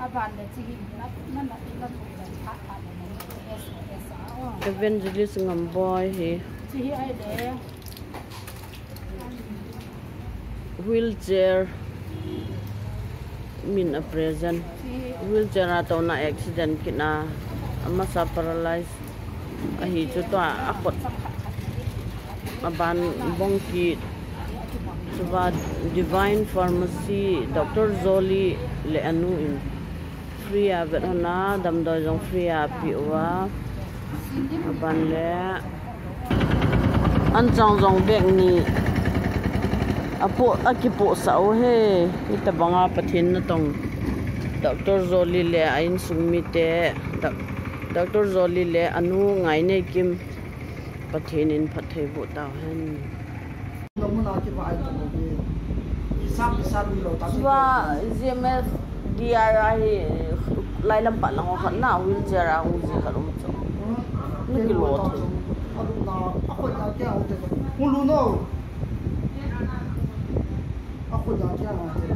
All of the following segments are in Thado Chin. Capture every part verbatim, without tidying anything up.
Aban le chi hi na, na, na, na thu le pha, pha le na, S O S a. Evangelist Ngamboi hi. Chi hi ai le. Wheelchair min a present. Chi hi. Wheelchair a tona accident kit na, amasa paralyze ahi chu tua a khut. Aban bong kit. Chuva Divine Pharmacy, Doctor Zoli le anu in free a vet hon a, damdoi jong free a pe uva. Aban le anchang jong bag ni apo, akipohsah u hi. Hitabanga Pathen natong Doctor Zoli le a insung mite, Doc-, Doctor Zoli le anu Ngaineikim, Pathen in phatthei boh tau hen. Namuna kivai ta lo hi. Hisap, hisap ni lo ta. Chuva G M F D R a hi lailam pa lang khat na wheelchair a hung ji khat um chu. Hmm. Ni kilo chu. Alu na, a khoi na kya hote. Hung lu no. A khoi na kya hote.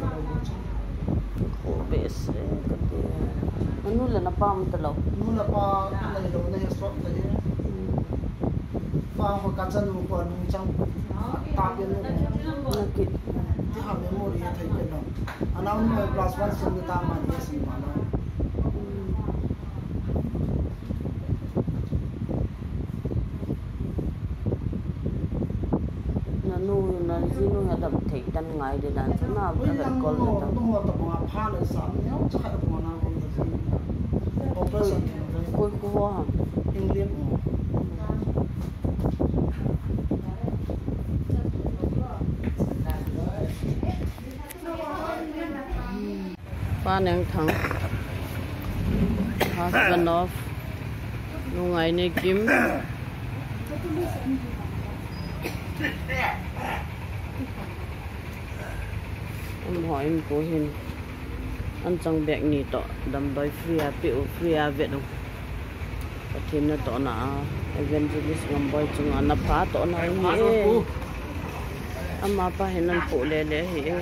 Ko be se ka te. Anu le napa um ta lo. Nu le pa, na lo na he sot ta he. Hmm. Fa ho ka chan u ko nu chang ta pe nu. Naki. Ti ha memory a thei ke no. Ana un mo plus one sim ta ma ni sim ma na. Nanu, najinu hi adam thei tan ngai de dan chu na. Oi, ka nang kol no, de tan. Nu ho ta ma pha le sa ni, cha ka ko na ko. Operation. Koi, koi ko ho ha. England. Pa Neng Thang, husband of Nu Ngaineikim. Amaho in ko hin. Anchang bag ni toh, damdoi free a pe u, free a vet u. Pathen natohna a, Evangelist Ngamboi chunga napha tohna hi e. Amapa hin anpoh lele hi e.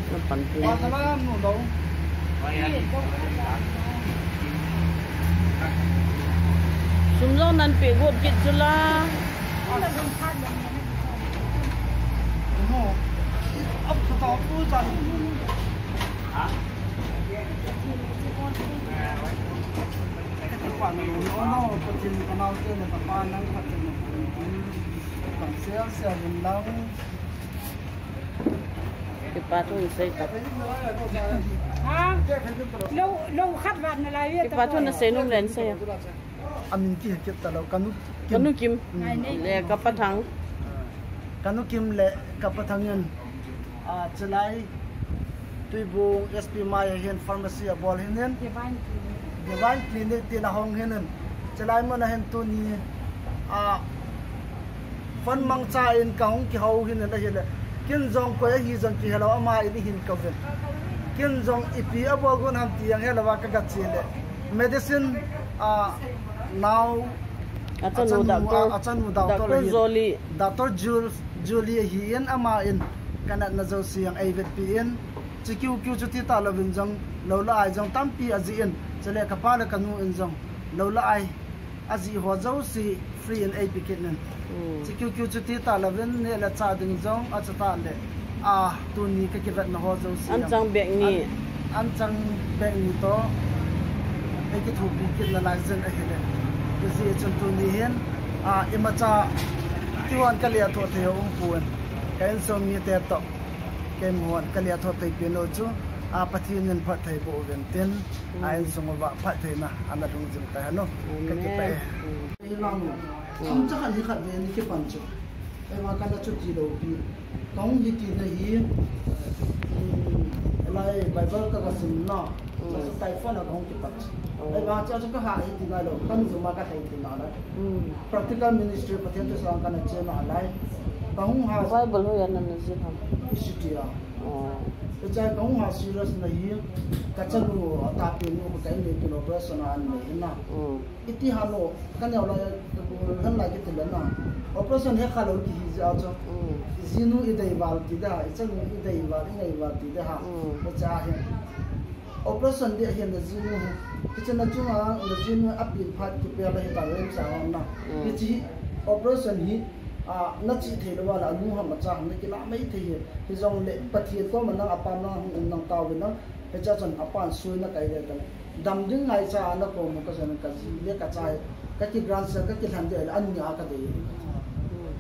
Na pan tu. Sum jong nan pe got kit chu la. Kipa thu in sei ta. Ha? Lo, lo khat vat na lai. Kipa thu na sei nom len sei. Amin kihe kit ta lo, kanu Kim. Kanu Kim. Mm. Le kapa Thang. Kanu Kim le kapa Thang in. Ah, chulai Tuibung S P mai hin pharmacy abol hinin. Divine Clinic. Divine Clinic tin ahong hinin. Chulai mun a hin tuni, ah, phone mangcha in kahung kihou hinin ahile. Kin jong koi ahi jong kihelou, ama in ihin kouvin. Kin jong ipi abol gon ham ti jong helou a kaga che le. Medicine, ah, nao achanu, achanu doctor, ah, achanu doctor, doctor ahin. Joli. Doctor Jules, Julie ahin, ama in kanatna jouse jong eivetpi in. Chi kiu kiu chuti talouvin jong, lou le ai jong tampi ajih in. Chule kapa le kanu in jong, lou le ai ajih ho jouse free in eipe kit in. Mm. Chi kiu kiu chuti talouvin, neh le chah ding jong, achutah le, ah, tuni kakivetna ho jouse jong. Anchang bag ni. An, anchang bag ni toh, eikithopi kit nalai jin ahile. Hijeh chun tuni hin, ah, imacha, kihon kale a thoh thei ho umpon. Ka insung mite toh. Keima hon kale a thoh thei pen lou chu, a, Pathen in phatthei boh uvin tin, a, insung uva phattheina ana lhung jing tahen. Amen. Ka kipah e. Mm. Themcha khat hi khat ve ni kipan chu. Eima kana chuti lou pi. Kahung hiti na hi, mm, lai Bible kaga sim na. Mm. Sa typhoon a kahung kipat. Oh. Eima cha chu kaha hiti ngai lou. Kan juma ka thei ti na lai. Mm. Practical ministry Pathen thusei a kana che nalai. Kahung ha. Bible hoiya nana jih ham? Isuti a. Oh. Hiche a kahung ha serious na hi, kachanu atapenu ka in le pin operation a anei na. Mm. Iti halo, kaneo lai, kan lai kiti le na. Operation he khalou ti hi jeh a chu. Mm. Jinu idei val ti da, ichanu idei val, inei val ti da ha. Mm. Hiche a hi. Operation ding ahin na jinu hi. Hiche na chunga, na jinu apin phat kipel ahi ta RIMS a na. Mm. Hiche hi operation hi, a, na chi thei lou a la, anu ham acha ham na kila mai thei hi. Hijongle Pathen koma nang apam nang hung um nang tauvin nang, hiche a chun apan sui na kai le tang. Dam ding ngaicha a na kom ka jon ka ji le kacha hi. Ka ki grandson ka kilhen ding le an nia ka dei.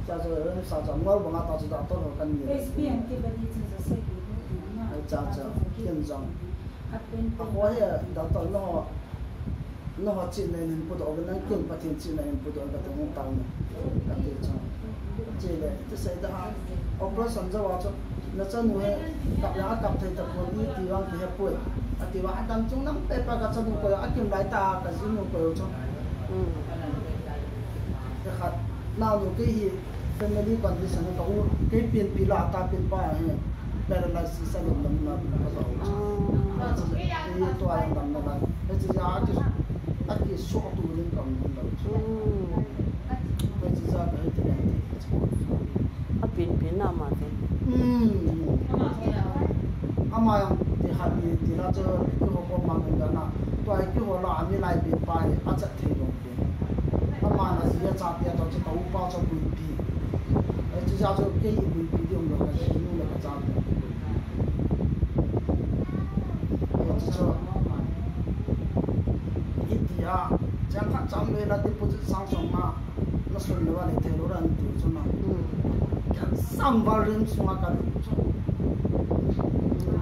Cha cha sa cha ngol banga ta chu doctor ho kan ni. S P M ki bani chin sa se ki ni na. Cha cha kin jong. Apo he doctor no. Nangho chihna in hin pudoh uvin, nang kin Pathen chihna in pudoh uvin kati nung tao na. Kati chu. Chule, iti sei da ha. Operation jou a chu, na chanu hi, kap le akap thei tapon, iti vang kihe poi. Ati uva, adang chung nang pepa ka chanu koi, akim lai ta, ka jinu koi chu. Mm. Te khat, naonu kei hi, family condition ka u, kei pinpi la, atapin pa hi. Paralysis a lom lam na ka ba u. Ah. Hiche hi tua jong damna lai. Hiche jeh a ki, aki soh tu ding ka um lou. Hmm. Hiche jeh a ka hiti lai ti. Apin pin na ama te. Hmm. Ama jong ti khat ni ti la chu keiho kom mang ka na. Tua keiho la a mi lai pin pa hi achat thei lou. Ama na ji a chate a to chu ka upa chu buipi. Ai chu ja chu kei buipi di um lo ka jinu le ka chate. Ai chu chu. Iti a, chang khat chang le la deposit sang song ma. Na sun le wa le thei lou ran tu chu na. Hmm. Kan sam val rim sunga ka lu chu.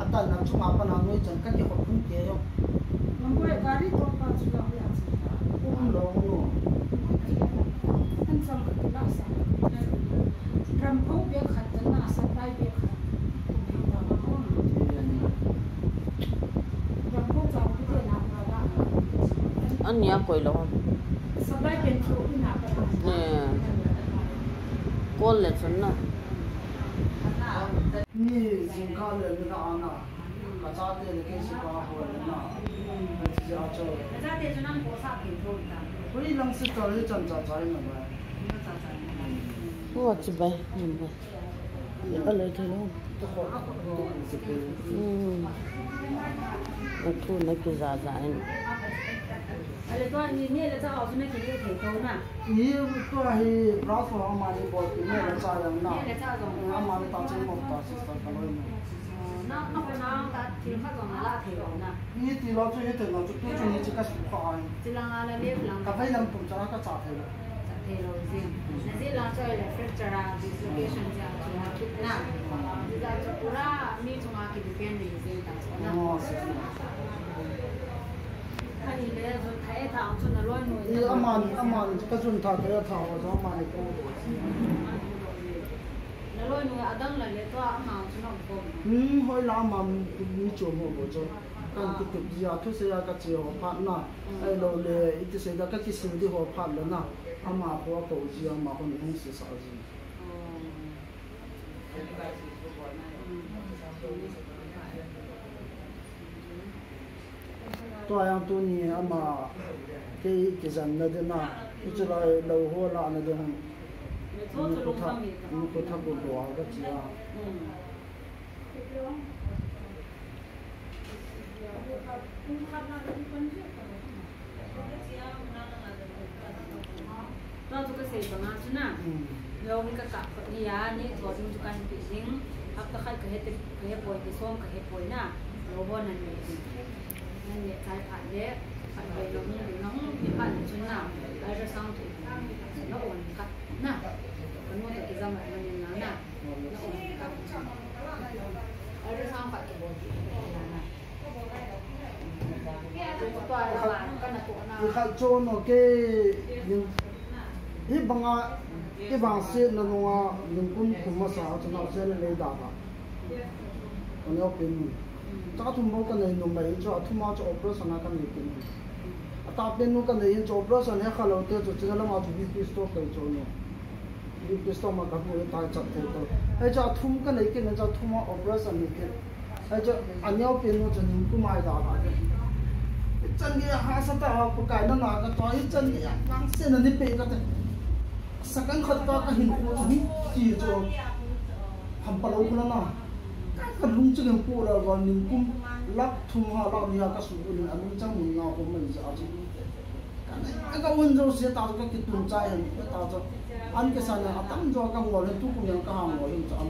Atan na chunga pa na noi chan ka ki hop phun ke jong. Lambu le gari to pa chu la ya. Um lo no. An chang ka la sa. Ram pho bek khat kan na sa tai bek khat. Ram pho chang ki te na na ba. An nia koi lo. Sa tai pen chu ina ka. Ne. Kol le chun na. Ni jingkah le ni la ana. Ka chate le kei sipa ho le na. Ka chi ja cho. Ka chate chu nang ko sa pin tho ta. Koi lang sister hi chan cha cha na ba. Ko chi ba, ni ba. Ni ba le thei lo. Hmm. Na thu na ki ja ja in. Ale to ni ni le cha ho chu na ki le thei tho na. Ni to hi brother ho ama ni bol ki ni le cha jong na. Ni le cha jong. Ama ni ta chen mo ta sister ka loi na. Na, na, na, ta thil khat jong na la thei lo na. Ni ti lo chu hi thei lo chu tu chu ni chu ka su kha ai. Chi lang a la lep lang. Ka vai lam pum cha ka cha thei lo. Cha thei lo jing. Na ji lang chu le fracture a dislocation ja chu na kit na. Ji ja chu pura mi chunga ki depend ni jing ta chu na. Oh, si. Ani le jun tha e tha ang chu na loi nu. Ni ama ni, ama ni ka jun tha e tha ho jong ama ni ko. Na loi nu adang la le to ama chu na ko. Hmm, hoi la ama mi chu mo bo chu. Kan ki tup jia thusei a ka che ho phat na. Ahilou le, iti sei da ka kisil di ho phat le na. Ama ho ko jia ama ho ni hung se sa ji. Tua jong tuni ama kei kijen na ding a, hichu lai lou ho lah na ding. Ni ko tha, ni ko tha ko lou a ka chi a. Tua chu ka sei banga chu na. Hmm. Lou hi ka kap kap hi a, ni thua ding chu ka hin pe ding. Hapta khat ka he te, ka he poi, ti som ka he poi na. Lou ho nan ne ding. Nan ne chai phat le, phat le lou hung ding na hung, ni phat le chu na. Ultrasound tu. Na on kap na. Ka nu ta ki jam na ni na na. Na on kap. Ultrasound khat ki bol ti na na. Ikhat chon o ke, hi banga, i vangsetna nunga, ningkum thum masa a chun a chele lei da ba. Ka neo pin. Cha thum bou ka nei nom mai chu, a thum a chu operation a ka nei pin. A ta pen nu ka nei chu operation he kha lou te chu, china lama chu B P stroke kai chu no. B P stroke ma ka bu e tai chat thei to. Ai cha thum ka nei kin cha thum a operation nei kin. Achu, aneo pen nu chu Nikum a eidalha chu. Hichan gei a hahsa tah a Pakai nana kato, hichan gei a vangsetna neipe kate. Second khat ka kahinkho chu hung ti chu. Hampalou khu lana. Ka, kalungchang in pu la va Nikum lakh thum ha lakh ni ha kasuh ulin alungchang mun nga ko mai ja chu. Ka, ka un jouse ta chu kakitun chai hen, ka ta chu. An kisa na atam jo kangol hen, tukum jong kahangol hen chu an.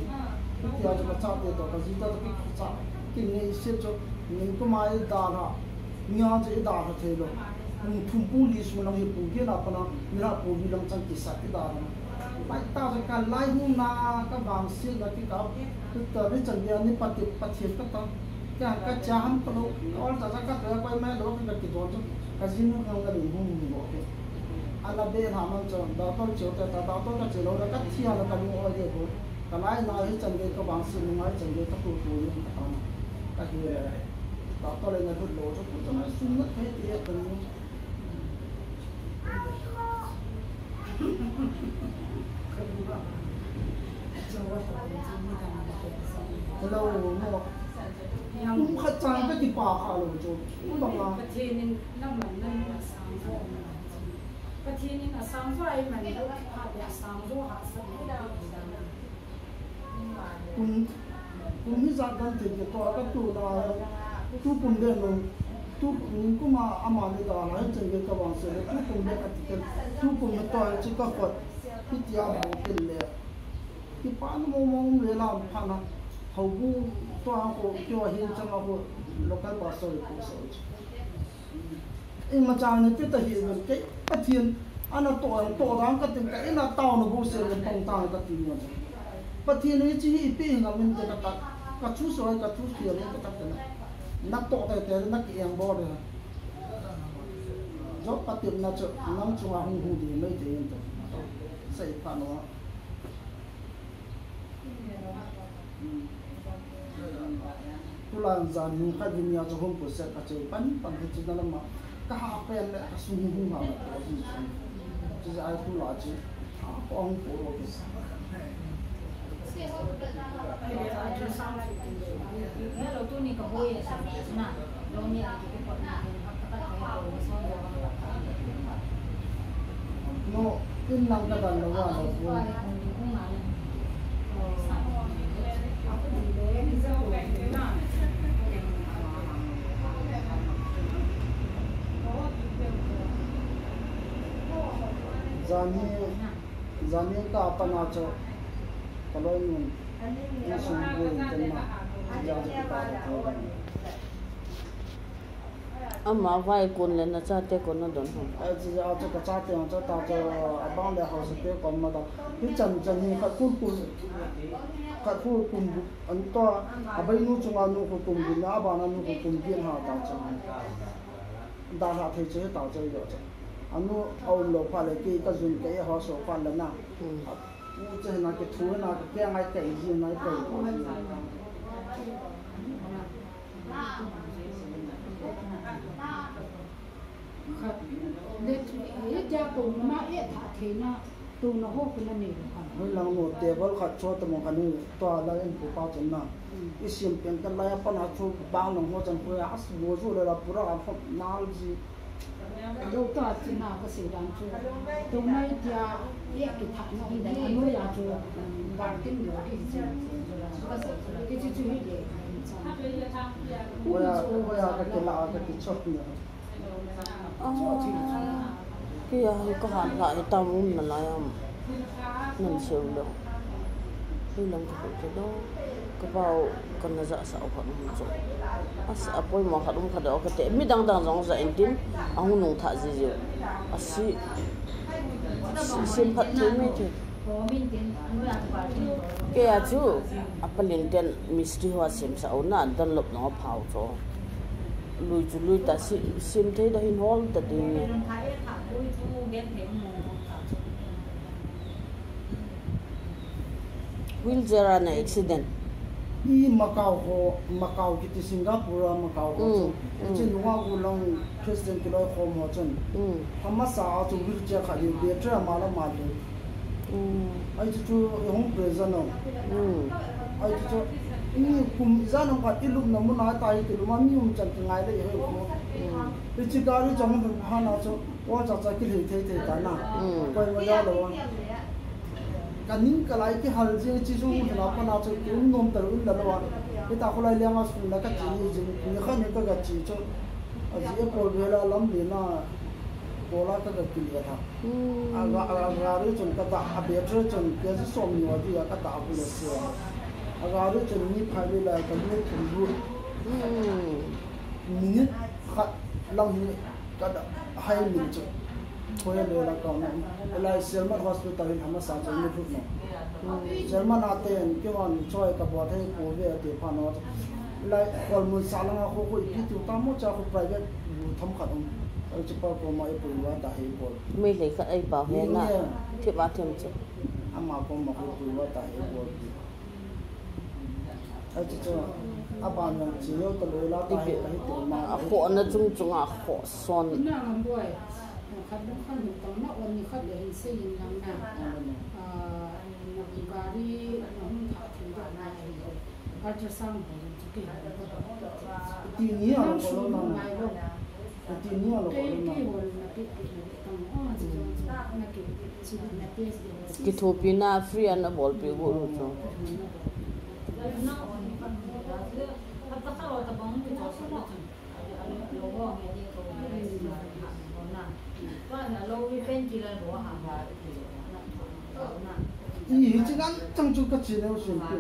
Hitia chu kachate to, kaji to, kakicha. Kinei se chu, Nikum a eidalha. Nia chu eidalha thei lou. Pung thum pung li sung lang hi pung kina pana, mina pung li lang chan kisa eidalha. Pai ta chu kalai hung na, kavangsetna kikap. Tuta ni chan dia ni pati, Pathen kata. Ka, kacha ham kalou, ka ol cha cha katoh a koi mai lou, kakidon chu, kajinu hung na ling hung hung lou ke. Ana be na man chu, doctor cheu te ta, doctor kache lou la, kathi a la kalung oi de ko. Kalai na hichan gei kavangset nunga hichan gei katutu ni kata na. Kahi le. Doctor le na lut lou chu, ku cha mai sum na thei ti e kani. Hello, no. Kum khat chan kakipah kha lou chu. Kum banga. Pathen in lam lam nan asang jo. Pathen in asang jo ai man jo, pha be asang jo hahsat. Kum, kum hijat dan thei kitoh a katoh na, tukum le nung, tu, Nikum a amani dalha, hichan gei kavangset le, tukum le kati kei, tukum le toh chu kakhut, hitia bou kit le. Kipana mong mong um le lam phat na, houbung toh a ko, kio hin chang a ko, local pastor ko so. Ima chang ni ti ta hi ngan kei, Pathen, ana toh, ana toh dang kati, ka ina taona bou se le pang tang kati ngan. Pathen hiche hi ipi ngam inte kata, kachu soi, kachu soi le kata na. Natoh tei tei, naki eng bol le. Job patepna chu, nang chunga hung hung ding mai te inte. Sei pha no. Tulai jan hi khat hi nia chu hung puset ka chei pan pan hi chu na lama ka ha pen le ka sung hung ha na ko hi chu. Chu ja ai tulai chu a ko hung pu ro ke sa. Hello, tuni ka boi sa na. No, in lang ka dan lo wa lo ko. Jani, jani ka pana cho. Ka loi nun. Ni sung boi in ten ma. Jani ka pana cho. Ama vai kon le na chate kon na don ho. Ai, chi a chu ka chate ang chu ta chu a bang le haosa te kon ma ta. Hichan chan hi khat kun kun, khat kun kun bu, an to, a bai nu chunga nu ko kun bu na, a bana nu ko kun bu ha ta chu. Da ha thei chu ta chu yo chu. Anu a um lou pha le kei ka jun kei ho so pha le na. Hmm. U che na ke thu na ke ngai kai ji ngai kai. Khat, le, eh, tia tuna, eh, tha theina, tuna ho kuna nei lo khan. Hoi lang no, table khat cho tamo khan hi, tua la in pu pa chun na. Mm. I sim pen kan la ya pa na chu bang lang ho chan ko ya, as bo ju le la pura a khop nal ji. Lo ta china ka sei dan chu. Tuna tia, eh, ki tha na hi, a no ya chu, mm, bar tin lo hi ji. Ka sei, ki chu chu hi de. Hoiya, hoiya ka kila, ka kichop na. Ah, kei a hi ka han la hi tam um na lai am. Nan seu lo. Hi lang ka pu te do. Ka pau ka na ja sa u khat um chu. As a poimo khat um khat do ka te. Mi dang dang jong ja in tin. A hung nung tha ji ji. A si, si, sim phat thei mi thei. Kei a chu, a palin ten mistri ho a sim sa u na, Dunlop nong a phau chu. Lui chu lui ta si, sim thei da hin hol ta ding e. Wheelchair a na accident. I Macau ho, Macau kiti Singapore a Macau ho Mm, chu. mm. Chin nunga gu long Christian kiloi khom ho chun. Mm. Hamasa a chu wheelchair khat hi battery a ma la ma le. Mm. Ai chu chu i hung present no. Mm. Ai chu chu Mi kum ijat ham khat ilupna mun a tai kilum a mi um chan kingai le ihoi ko. Hiche gari chang hun pha na chu, o cha cha kilhei thei thei ta na. Koi ma ja lo. Ka ning ka lai kihal jing chi chu hun na pa na chu ki um nom ta un la lo a. Hita kholai leng a school la ka chi ni jing ni kha ni ka ga chi chu. A ji e ko vela lam ni na ko la ka ga kile tha. A ga, a ga ri chun ka ta, a battery chun ke ji som ni wa di a ka ta bu le se. A ga ri chun ni phai le lai ka lu thum lu. Minute khat lang hi ka da hai min chu. Ko ya le la ka na. Lai Sielmat hospital in hama sa chu ni thut no. Sielmat na ten ki hon choi ka bo thei ko ve te pha no. Lai kol mun sa langa kho kho ipi tu ta mo cha kho private bu tham khat um. Ai chu pa ko ma i pui wa ta he bol. Meilhei khat ai pa he na. Ni ne. Thip a them chu. Ama ko ma ko pui wa ta he bol. Ai chu chu. A ban yang chi yo ta lo la ta he ka hi tu ma. A kho na chung chung a kho son. Ina ngam boi. Khat dang khat hin tong na on ni khat le hin sei in lang na. Ah, na gari na hung tha thim da na hi. Ultrasound ho jong chu kei ho ka dong. Ti ni a lo ko lo na. Ngai lo. Ti ni a lo ko lo na. Kei, kei ho na pi, pi na pi tang. Oh, chu jong chu. Na kei, chu na test de. Kithopi na free a na bolpi go lo chu. I hi chi ngan chang chu ka chi leu sin pi.